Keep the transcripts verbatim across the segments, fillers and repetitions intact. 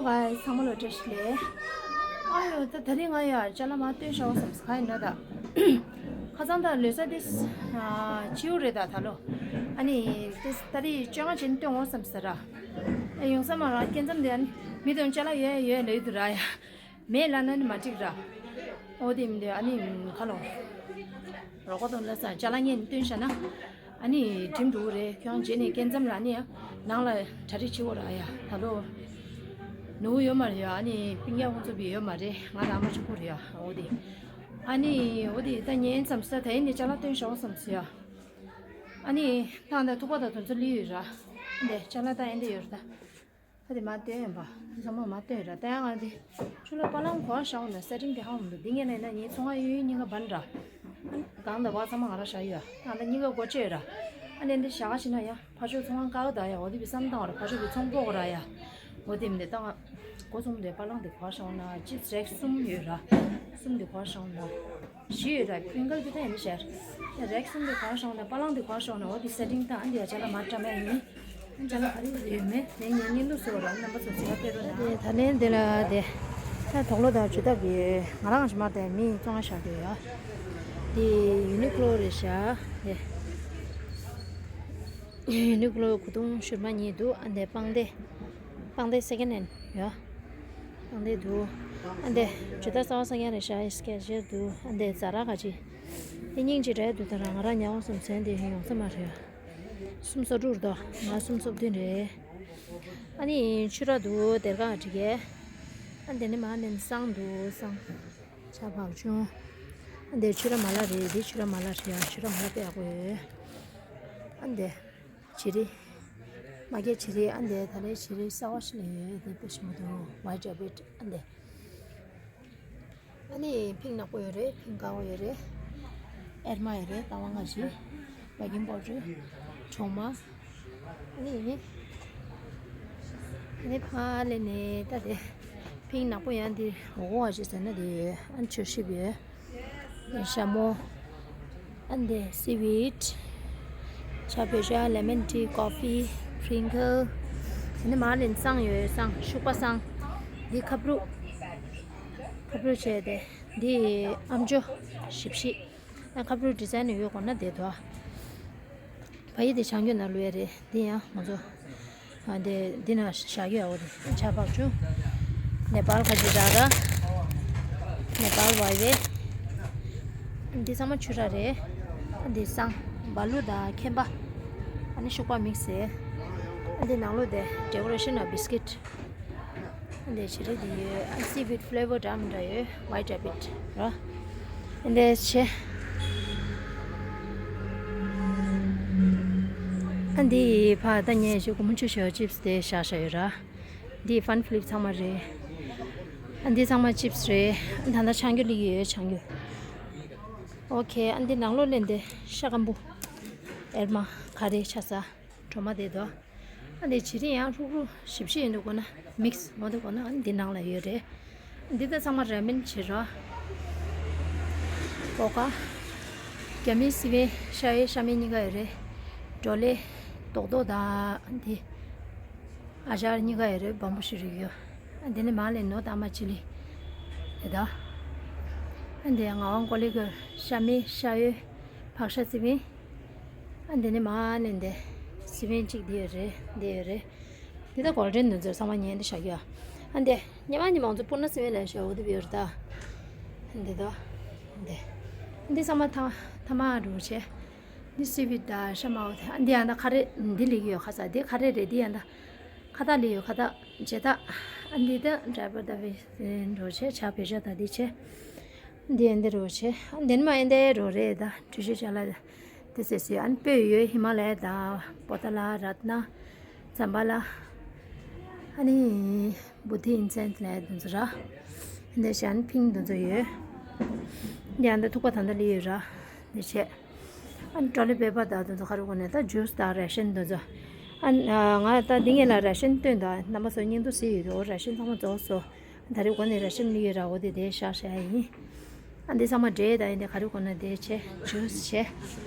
ཚང་མ་ལ་བཀྲ་ཤིས་བདེ་ལེགས། ཨ་ཡོ། ད་ད་རིང་ང་ཡ་ཅ་ལག་མར་སྟོན་ཤོག་བསམས། ག་ཡིན་ན་ད། ཁ་སང་ད་ལོ་གསར་དེ་ཨ་བྱིའུ་རེད་ད་ད་ལོ། ཨ་ནི་དེ་ད་རིང་བཅོ་ལྔ་ཅན་སྟོན་འོ་བསམས་ཟེར་ར། ཨེ་ཡོང་ས་མ་ར། སྐྱེ་མཚམས་དེ་ཨ་ནི་མི་དང་ཅ་ལག་ཡོད་ཡོད་ལོས་དུ་ར་ཡ། མེད་ལབ་ན་ནི་མ་འགྲིག་ར། འོ་དེ་མི་འདོད་ཨ་ནི་ཁ་ལོ། རོགས་པ་དང་ལ་ས་ཅ་ལག་ངན་སྟོན་བྱ་ན། ཨ་ནི་འགྲིམ་འགྲོ་གི་རེད། ཁྱོད་རང་རྗེས་ནས་སྐྱེ་མཚམས་ལ་ནི་ཡང་ནང་ལ་གྲ་སྒྲིག་བྱེད་དགོས་ར་ཡ། ད་ལོ་ནུ་བོ་ཡོད་མ་རེད་ཡ། ཨ་ནི་སྤུན་ཀྱག་ཁོང་ཚོ་བི་ཡོད་མ་རེད། ང་དང་ཨ་མ་གཅིག་པུ་རེད་ཡ། འོ་དེ་ཨ་ནི་འོ་དེ་ད་ཉན་མཚམས་ས་ད་ཡིན་ནི་ཅ་ལག་སྟོན་ཤོག་བསམ་སི་ཡ། ཨ་ནི་ཐང་ད་ཐུག་པ་ད་དོན་ཚོ་ལི་ཡོད་ར། འདི་ཅ་ལག་ད་ཡིན་འདི་ཡོད་ར་ད། ད་དེ་མ་སྟོན་ཡིན་པ། ཚང་མ་མ་སྟོན་ར། ད་ཡང་ང་འདི་ཆུ་ལ་པ་ལང་གོ་བ་ཤ་འོ་ན་ས་ཏིང་དེ་ཧ་འོ་འདུག་འདི་ངས་ལས་ན་ངའི་ཚོང་ང་ཡོད་ཡོད་གཉིས་ཀ་བན་ར། གང་ད་བ་ཚང་མ་ང་ར་ཤ་ཡོད་ཨ། ད་གཉིས་ཀ་སྒོ་ཕྱེ་ར། ཨ་ནི་འདི་ཤ་ག་ཤི་ན་ཡ་ཕ་ཆོས་ཚོང་ང་ཀ་ག་ད་ཡ། འོ་དེ་བི་བསམ་བཏང་བ་ར། ཕ་ཆོས་བི་ཚོང་པོ་ག་ར་ཡ། འོ་དེ་མི་འདི་ད་ང་སྒོ་གསུམ་དེ་པ་ལང་དེ་གོ་བ་ཤ་འོ་ན་ཅིབ་སི་རེག་གསུམ་ཡོད་ར། གསུམ་དེ་གོ་བ་ཤ་འོ་ན། བཞི་ཡོད་ར། ཕིང་གལ་གི་ད་ཡིན་ཤར། རེག་གསུམ་དེ་གོ་བ་ཤོང་ན་པ་ལང་དེ་གོ་བ་ཤོང་ན་འོ་དེ་སེ་ཏིང་ད་ཨ་འདི་ཡ་ཅ་ལག་མ་འདྲ་མེད་ཡིན། ཅ་ལག་ག་རེ་ཡོད་མེད་དེ་ངས་བརྙན་ཐུང་བཟོ་ར། རྣམ་པ་ཚོ་ཚིག་ཁ་སྤེལ་རོགས་གནང་། དེ་ད་ལན་དེ་ལ་དེ་ད་དོག་ལོ་དང་ཇུ་ཏ་བི་ང་རང་ཞིག་མ་དེ་མི་བཙོང་བ་བཞག་གི་ཡོད། དེ་ཡུ་ནི་ཀློ་རེད་ཤག་དེ་ཡུ་ནི་ཀློ་གོས་ཐུང་ཤུར་མ་གཉིས་འདུག་ཨ་འདི་པང་དེ་པང་དེ་སེ་ཀེན་ཧེན་ཡོད། ཨ་འདི་འདུག་ཨ་འདི་ཇི་ལྟར་གསར་བ་གསར་རྐྱང་རེད་ཤག་སྐད་ཆ་འདུག་ཨ་འདི་ཛ་ར་ག་ཅི། དེ་སྙིང་རྗེ་རེད་འདུག་ད་རང་ང་རང་ཉལ་བ་སོང་ཚན་དེ་ཡོང་ས་མ་རེད། སུམ་སོ་དྲུག་རེད་དོ། ང་སུམ་སོ་བདུན་རེད། ཨ་ནི་ཆུ་ར་འདུག་སྡེར་ཁ་འགྲིག་གས། ཨ་འདི་ནི་མ་ནི་བསང་འདུག་བསང་། ཇ་བག་ཆུང་། ཨ་འདི་ཆུ་ར་མ་ལ་རེད། འདི་ཆུ་ར་མ་ལ་རེད་ཡ། ཆུ་ར་མ་ལ་དཔེ་ཡག་པོ་ཡོད། ཨ་འདི། བྱི་རིལ། མ་སྐྱེས་བྱི་རིལ། ཨ་འདི་ད་ལོའི་བྱི་རིལ་གསར་བ་ཞིག་ལ་ཡོད་དེ་དཔེ་ཞིམ་པོ་འདུག་ཝའི་ཊི་རེ་བི་ཊི། ཨ་འདི། ཨ་ནི་ཕིང་ནག་པོ་ཡོད་རེད། ཕིང་དཀར་པོ་ཡོད་རེད། ཨེར་མ་ཡོད་རེད། རྟ་དབང་ཁ་ཤས། བ་གིན་པོ་ཊི། གྲོག་མ། ཨ་ནི། ཨ་ནི་ཕ་ལེ་ནས་ད་དེ་ཕིང་ནག་པོ་ཡང་འདི་འོ་བ་ཞིག་ཟེར་ན་དེ་ཡོད། ཨ་ནི་ཆུ་ཤིབ་ཡོད། ཤ་མོ། ཨ་འདི་སི་ཝིད། ཇ་བོད་ཇ། ལེ་མོན་ཊི། ཀོ་ཕི། པྲིང་ཀལ། ཨ་ནི་མར་ལེན་བསང་ཡོད། བསང་ཤུག་པ་བསང་། འདི་ཁབ་རུ། ཁབ་རུ་བྱས་ཏེ། འདི་ཨམ་ཅོག་ཞིབ་ཞིབ། ཨ་ཁབ་རུ་ཌི་ཛའིན་ཡོད་དགོས་ན་དེ་དོ། བ་ཡི་དེ་བྱང་རྒྱུད་ནང་ལུས་ཡ་རེད། འདི་ཡང་ང་ཚོ་ཨ་འདི་འདི་ན་བཞག་ཡོད། འོ་རེད། ཇ་བག་ཆུང་། ནེ་པཱལ་ཁ་ཆུ་ཌ་ར། ནེ་པཱལ་ཝའི་ཝེ། འདི་ཚང་མ་ཆུ་ར་རེད། ཨ་འདི་བསང་། བ་ལུ་དང་ཁེམ་པ། ཨ་ནི་ཤུག་པ་མིག་སི་རེད། ཨ་འདི་ནང་ལོ་དེ་ཌེ་ཀོ་རེ་ཤན་ཨ་བི་སི་ཀིཊ། འདི་བྱི་རིལ་འདི་ཡོད། ཨ་སི་ཝིད་ཕི་ལེ་ཝར་འདྲ་མི་འདྲ་ཡོད། ཝའི་ཊི་རེ་བི་ཊི་ར། འདི་ཆེ། ཨ་འདི་ཕ་ད་ཉེ་ཞིག་གོ་མོ་ཆུ་ཤོ་ཅིབ་སི་དེ་ཤ་ཤ་ཡོད་ར། འདི་ཕན་ཕི་ལིབ་ཚང་མ་རེད། ཨ་འདི་ཚང་མ་ཅིབ་སི་རེད། ཨ་ད་ལྟ་ཆང་རྒྱུ་ལི་ཡོད། ཆང་རྒྱུ། ཨོ་ཁེ། ཨ་འདི་ནང་ལོ་ལེན་དེ་ཤ་སྐམ་པོ། ཨེར་མ་ག་རེ་ཆ་ས། གྲོ་མ་དེ་དོ། ཨ་འདི་བྱི་རིལ་ཡང་ཧྲུག་ཧྲུག་ཞིབ་ཞིབ་ཡིན་འདུག་གོ་ན་མིག་སི་མོ་དེ་གོ་ན་ཨ་འདི་ནང་ལ་ཡོད་རེད། འདི་ད་ཚང་མ་ར་མེན་བྱེད་རོགས། ཀོ་ཀ་རྒྱ་མི་སི་པན་ཤ་ཡོད། ཤ་མེད་གཉིས་ཀ་ཡོད་རེད། བྲོ་ལེ་རྡོག་རྡོག་དང་འདི་ཨ་ཞར་གཉིས་ཀ་ཡོད་རེད། བམ་པུ་ཤུ་རིག་ཡོད། ཨ་འདི་ནི་མ་ལེ་ནོ་ད་མ་ཅི་ལི་དེ་དོ། ཨ་འདི་ང་དབང་ཀོ་ལི་གི་ཤ་མེད་ཤ་ཡོད། ཕག་ཤ་སི་པན། ཨ་འདི་ནི་མ་ནི་འདི་སི་པན་གཅིག་འདི་ཡོད་རེད། འདི་ཡོད་རེད། འདི་ད་གོལ་ཌེན་འདི་ཚོ་ཚང་མ་ཉན་འདི་བཞག་ཡོད། ཨ་འདི་ཉི་མ་ཉི་མ་ང་ཚོ་སྤུ་ན་སི་པན་ལ་བཞག་འོ་འདི་ཡོད་རེད་ད། འདི་ད། འདི་འདི་ཚང་མ་ཐ་ཐ་མ་འགྲོ་བྱས། འདི་སི་པན་ད་ཤ་མ་འོ་དེ། ཨ་འདི་ཡང་ད་ཁ་རེ་འདི་ལི་ཡོད། ཁ་ས་འདི་ཁ་རེ་རེད། འདི་ཡང་ད་ཁ་ད་ལི་ཡོད། ཁ་ད་བྱེད་ད། ཨ་འདི་ད་ཌ་རའི་བར་ད་བི་འགྲོ་བྱས། ཆ་བེ་ཤ་ད་འདི་བྱས། འདི་ཡང་འདི་རོ་བྱས། ཨ་འདི་ནི་མ་ཡང་འདི་རོ་རེད་ད། འགྲུལ་བཞུད་བྱ་ལ། དེ་ཟེར་ཟེར་ཨན་སྤོས་ཡོད། ཧི་མ་ལ་ཡ་དང་པོ་ཏ་ལ། རཏྣ། ཛམ་བྷ་ལ། ཨ་ནི་བོ་དྷི་ཨིན་སེན་སི་ལ་ཡ་དེ་ཚོ་ར། འདི་ཤན་ཕིང་དེ་ཚོ་ཡོད། འདི་ཨ་ད་ཐུག་པ་ད་ད་ལི་ཡོད་ར། འདི་བྱས། ཨ་ནི་ཊོ་ལེ་པེ་པར་དང་དེ་ཚོ་ག་རེ་གོ་ནས་ད་ཇུས་དང་རེ་ཤན་དེ་ཚོ། ཨ་ང་ད་འདི་ངེད་ལ་རེ་ཤན་སྟོན་དང་རྣམ་པ་ཚོ་བརྙན་ཐུང་གཟིགས་ཡོད་དོ། རེ་ཤན་ཚང་མ་རྫོགས་སོ། ད་རེས་གོ་ནས་ར་ཤན་ལི་ཡོད་ར། འོ་དེ་དེ་ཤ་ཤ་ཡིན། ཨ་འདི་ཚང་མ་འབྲས་དང་ཡིན་དེ་ག་རེ་གོ་ན་དེ་བྱས། ཇུས་བྱས།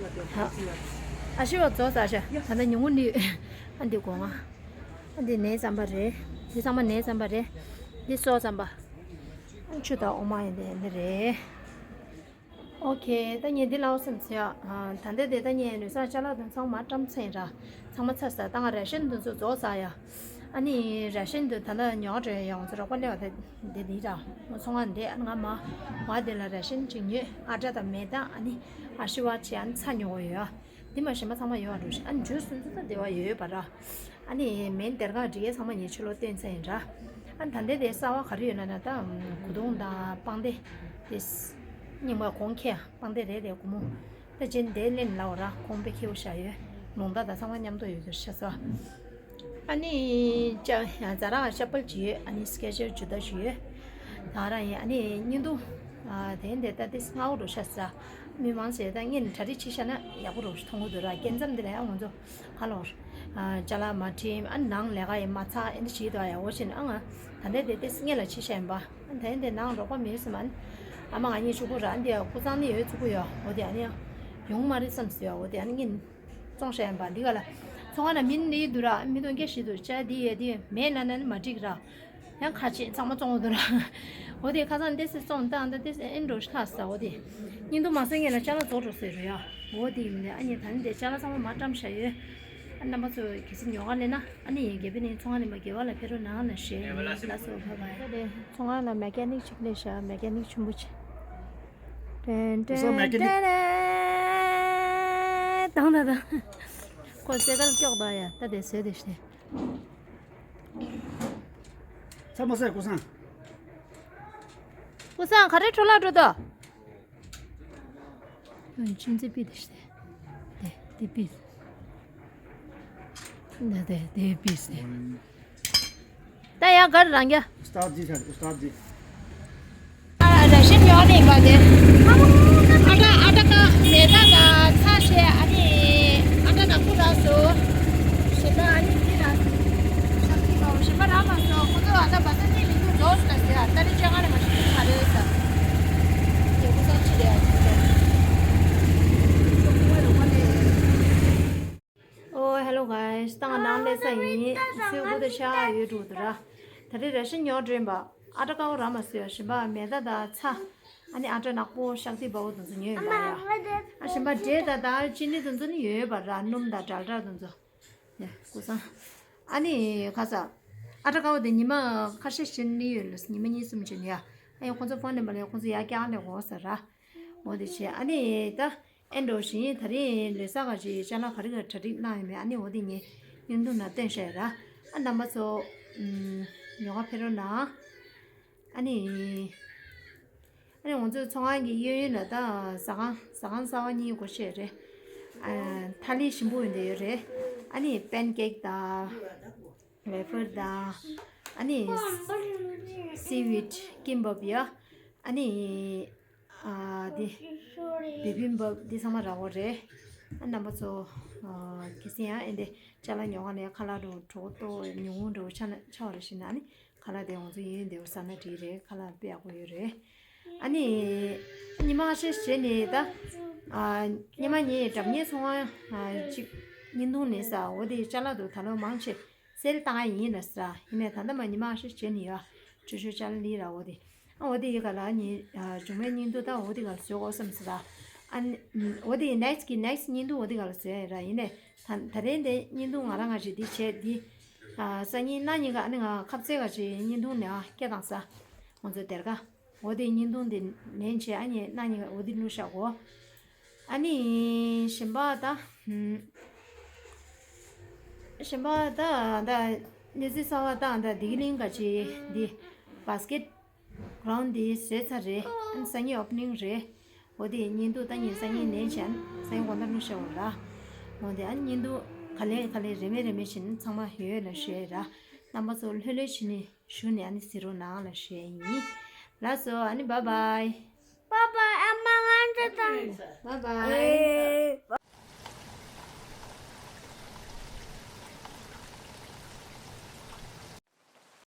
ཧ། ཨ་ཤི་བ་རྫོགས་ས་ཤ། ད་ལྟ་ཉུང་ངུ་ནི། ཨ་འདི་གོ་ང་། ཨ་འདི་ནས་རྩམ་པ་རེད། འདི་ཚང་མ་ནས་ཙམ་པ་རེད། འདི་སོག་ཙམ་པ། ཆུ་དང་འོ་མ་ཡིན་དེ་འདི་རེད། ཨོ་ཁེ། ད་ངས་འདི་ལའོ་སེམས་ཟེར་ཡ། ད་ལྟ་དེ་ད་ངས་ལུས་སྲོག་ཅ་ལག་དང་ཚང་མ་བཀྲམ་ཚར་ཡིན་ར། ཚང་མ་ཚར་ས་ད་ང་ར་ཤན་དུ་ཚོ་རྫོགས་ཚར་ཡ། ཨ་ནི་ར་ཤན་དུ་ད་ལྟ་ཉོ་བ་འགྲོ་ཡ་ཡོང་ཚོ་རོགས་པ་སླེབས་པ་དེ་འདི་འདི་ར། ཚོང་ཁང་འདི་ཨ་ནི་ང་མ་བ་དེ་ལ་ར་ཤན་ཅིག་ཉོས། ཨ་ཏྲ་དང་མེ་ད་ཨ་ནི་ཨ་ཤི་བ་ཆེ་ཨ་ནི་ཚ་ཉོ་གོ་ཡོད་ཨ། འདི་མ་གཞན་པ་ཚང་མ་ཡོད་པ་འགྲོ་ཤི། ཨ་ནི་ཇུས་སུན་ཚོད་ད་བདེ་བ་ཡོད་ཡོད་པ་ར། ཨ་ནི་མེན་དེར་ག་འགྲིག་ཡས་ཚང་མ་ཉེ་ཆུ་ལོ་བསྟན་ཚེ་ཡིན་ར། ཨ་ནི་ད་ལྟའི་དེ་གསར་བ་ག་རེ་ཡོད་ན་ན་ད་གུ་དོང་དང་སྤང་སྡེ། དེ་རྙིང་པ་གོང་ཁེ་སྤང་སྡེ་རེད་དེ་གུ་མོ། ད་ཅན་དེ་ལེན་ལའོ་ར་གོང་པེ་ཁེའུ་ཤ་ཡོད། ལུང་ད་ད་ཚང་མ་མཉམ་དུ་ཡོད་དུ་ཤ་ས། ཨ་ནི་ཅ་ཛ་ར་ཤ་པལ་ཅི་ཡོད། ཨ་ནི་སྐད་ཆ་ཇུ་ད་ཞུ་ཡོད། ད་ར་ཡིན། ཨ་ནི་ཉིན་དུ་ཨ་དེ་འདི་ད་དེ་སྔ་བོ་རུ་ཤ་ས། མི་མང་ཆེ་ད་ངན་གྲ་རི་ཆི་ཤ་ན་ཡག་པོ་རུ་མཐོང་གི་འདུག་ར། སྐྱེ་མཚམས་འདི་ལ་ཡང་ང་ཚོ་ཁ་ལོར། ཅ་ལག་མ་ཁྲིམ་ཨ་ནང་ལས་ཀ་ཡི་མ་ཚ་ཨེ་འདྲ་ཞིག་དོ་ཡ་འོ་ཆེན་ཨ་ང་ད་ལྟའི་དེ་ཏེ་སྔས་ལ་ཆི་ཤ་ཡིན་པ། ཨ་ད་ཡིན་དེ་ནང་རོགས་པ་མེད་སམ། ཨ་མ་ང་གཉིས་ཆུ་ཁུ་ར་འདི་ཡ་ཁུ་ཚང་ནི་ཡོད་ཚུ་ཁུ་ཡོ་འོ་དེ་ཨ་ནི་ཡ་ཡོང་མ་རེད་བསམ་སི་ཡོ་འོ་དེ་ཨ་ནི་ངན་བཙོང་ཤ་ཡིན་པ་འདི་ག་ལ། ཚོང་ཁང་ན་མིན་ནི་འདུག་ར། མི་དོན་སྐད་ཞིག་འདུག་ཅ་འདི་ཡ་འདི་མེད་ན་ན་ནི་མ་འགྲིག་ར། ཡང་ཁ་ཆེ་ཚང་མ་བཙོང་འདུག་ར། འོ་དེ་ཁ་སང་ཏེ་སི་བཙོང་བཏང་ད་ཏེ་སི་ཨེ་འགྲོ་ཤ་ས་འོ་དེ། ཉིན་དུ་མ་སོན་ངེད་ལ་ཅ་ལག་རྫོགས་འགྲོ་ཟེར་རོ་ཡ། འོ་དེ་ཡིན་ནས་ཨ་ནི་ད་ནི་དེ་ཅ་ལག་ཚང་མ་མ་བཀྲམ་བཞག་ཡོད། ཨ་རྣམ་པ་ཚོ་གལ་སྲིད་ཉོ་ག་ལེན་ན་ཨ་ནི་ཡིན་རྒྱལ་པོ་ནི་ཚོང་ཁང་ནས་མ་རྒྱལ་བ་ལ་ཕེ་རོ་ནང་ལ་ཞེས་ལ་སོ་ཕ་བ་ཡ། དེ་ཚོང་ཁང་ལ་མེ་ཀ་ནིག་ཅིག་སླེབས་ཤག་མེ་ཀ་ནིག་ཆུན་པོ་ཅིག་ཏན་ཏན་ཏན་ཏན། དང་ད་ད། ཁོ་སེ་གལ་ཀྱོག་ད་ཡ་ད་དེ་བཟོས་དེ་ཤེས། ཚ་མོ་སེ་ཀུ་སང་། ཀུ་སང་ག་རེ་འཕྲོ་བརླག་འགྲོ་ད། ཨ་ཅིན་ཙི་པི་དེ་ཤེས། དེ་དེ་པི། དེ་དེ་དེ་པི་སེ། ད་ཡང་གར་རང་རྒྱ། ཨུ་སྟཱད་ཇི་ཆགས། ཨུ་སྟཱད་ཇི། ཨ་ར་ཤན་ཡོད་ནི་པ་དེ། ཨ་ཏྲ་ཨ་ཏྲ་ཀ་མེ་ད་ད་ཚ་ཤེ་ཨ་ནི། ཨ་ཏྲ་ནག་པོ་རག་སོ། ཤེ་ད་ཨ་ནི་ཅི་རག་སོ། ཤག་ཏི་པའོ་ཤེ་པ་རག་མ་སོ། ཁོ་ཚོ་ཨ་ཏྲ་བ་ད་ནི་མི་འདུག་རྫོགས་སོ་ད་ཟེར། ཨ་ཏྲ་རི་ཅ་ག་ནི་མ་ཤི་ཁ་རེ་ས། ཡོད་ཁོ་ཚོ་ཅི་རེད་ཨ་ཅི་རེད། Oh, hello guys. ད་ང་ནང་སླེབས་ས་ཡིན། ཚོད་དགུ་དང་ཕྱེད་ཀ་ཡོལ་འགྲོ་འདུག་ར། ད་རེས་ར་ཤན་ཉོ་འགྲོ་ཡིན་པ། ཨ་ཏྲ་ཀའོ་རག་མ་སོང་ཡ། གཞན་པ་མེ་ད་དང་ཚྭ། ཨ་ནི་ཨ་ཏྲ་ནག་པོ་ཤག་ཏི་བའོ་དེ་ཚོ་ཉོས་ཡིན་པ་ཡ། ཨ་གཞན་པ་འབྲས་དང་དར་ཅི་ནི་དེ་ཚོ་ནི་ཡོད་ཡོད་པ་ར། སྣུམ་དང་འབྲས་དང་དེ་ཚོ། ཡ་སྐུ་སང་། ཨ་ནི་ཁ་ས། ཨ་ཏྲ་ཀའོ་དེ་ཉི་མ་ཁ་ཤས་ཤིག་ནི་ཡོད་ལ། ཉི་མ་གཉིས་གསུམ་ཅིག་ནི་ཡ། ཨ་ཡ་ཁོང་ཚོ་ཕོན་ནས་མ་ལས་ཁོང་ཚོ་ཡ་ཀྱག་ནས་འོ་ས་ར། འོ་དེ་བྱས་ཨ་ནི་ད། ཨེ་འགྲོ་བཞིན་ད་རིང་ལོས་ས་ག་ཅིག་ཅ་ལག་ག་རེ་ག་གྲ་སྒྲིག་གནང་ཡོད་མེད་ཨ་ནི་འོ་དེ་ངས་བརྙན་ཐུང་ནང་སྟོན་བཞག་ཡོད་ར། ཨ་རྣམ་པ་ཚོ། ཉོ་ག་ཕེབས་རོགས་གནང་། ཨ་ནི། ཨ་ནི་ང་ཚོའི་ཚོང་ཁང་གི་གཡས་གཡོན་ལ་ད་ཟ་ཁང་ཟ་ཁང་གསར་པ་གཉིས་སྒོ་ཕྱེ་རེད། ཨ་ཐ་ལི་ཞིམ་པོ་ཡོད་འདི་ཡོད་རེད། ཨ་ནི་པན་ཀེག་དང་། ཝེ་ཕར་དང་། ཨ་ནི། སི་ཝིད་ཀིམ་བབ་ཡ། ཨ་ནི། ཨ་འདི། བི་བིམ་བབ་འདི་ཚང་མ་རག་པ་རེད། ཨ་རྣམ་པ་ཚོ། ཨ་གལ་སྲིད་ཡང་ཨེ་འདི་ཅ་ལག་ཉོ་ག་ནས་ཁ་ལག་འགྲོ་གྲོགས་ཏོ་ཉུང་ངུ་འགྲོ་ཆ་ན་ཆ་བ་རེ་ཞིག་ན་ནི་ཁ་ལག་དེ་ང་ཚོ་ཡིན་འདི་བ་ས་ན་བྲིས་རེད། ཁ་ལག་དཔེ་ཡག་པོ་ཡོད་རེད། ཨ་ནི། ཉི་མ་ཤས་བྱས་ནས་ད། ཨ་ཉི་མ་ཉིན་གྲབས་ཉེ་ཚོང་ཨ་ཅིག་བརྙན་ཐུང་ནས་ས་འོ་དེ་ཅ་ལག་འདུག་ད་ལོ་མང་ཆེ། སེལ་བཏང་ཡ་ཡིན་ལ་ཟེར། ཡིན་ནའི་ད་ལྟ་མ་ཉི་མ་ཨ་ཧྲི་བྱས་ནི་ཡོད། ཆུ་ཤུ་ཅ་ལི་ར་འོ་དེ། ཨ་འོ་དེ་ཡི་ག་ལ་ཉི་ཨ་འབྱུང་བའི་བརྙན་ཐུང་ད་འོ་དེ་ག་ལ་བཟོས་གོ་བསམ་ཟེར། ཨ་ནི་འོ་དེ་ནེག་སི་གི་ནེག་སི་བརྙན་ཐུང་འོ་དེ་ག་ལ་བཟོས་ཡ་ར། ཡིན་ནའི་ད་ད་རེས་འདི་བརྙན་ཐུང་ང་རང་ང་རེད་འདི་བྱས་འདི། ཨ་སང་ཉིན་གནངས་ཉིན་ག་ཨ་ནི་ང་ཁ་ཚེ་ག་ཅིག་བརྙན་ཐུང་ནས་ཨ་སྐད་བཏང་ས། ང་ཚོ་དེར་ག་འོ་དེ་བརྙན་ཐུང་དེ་ལེན་བྱས་ཨ་ནི་གནངས་ཉིན་ག་འོ་དེ་བླུགས་བཞག་གོ། ཨ་ནི་གཞན་པ་ད། གཞན་པ་ད་ད་གནས་ཚུལ་གསར་པ་ད་ད་བདེ་སྐྱིད་གླིང་ག་ཅི་འདི་བྷ་སི་ཀེ་ཊི་གྷ་རའུན་ཌི་འདི་བཟོས་ཚར་རེད། ཨ་ནི་སང་ཉིན་ཨོ་པ་ནིང་རེད། འོ་དེ་བརྙན་ཐུང་ད་ངས་སང་ཉིན་ལེན་བྱས་ཨ་ནི་སང་ཉིན་དགོང་དག་བླུགས་བཞག་འོ་ར། འོ་དེ་ཨ་ནི་བརྙན་ཐུང་ག་ལེ་ག་ལེ་རེ་མེད་རེ་མེད་བྱས་ནས་ཚང་མ་ཡོད་ལ་ཞུ་ཡ་ར། རྣམ་པ་ཚོ་ལྷོད་ལྷོད་བྱས་ནས་བཞུགས་ནས་ཨ་ནི་གཟིགས་རོགས་གནང་ལ་ཞུ་ཡ་ཡིན། ལགས་སོ་ཨ་ནི་བྷའི་བྷའི། བྷའི་བྷའི། ཨ་མ་ང་འདྲ་དང་། བྷའི་བྷའི།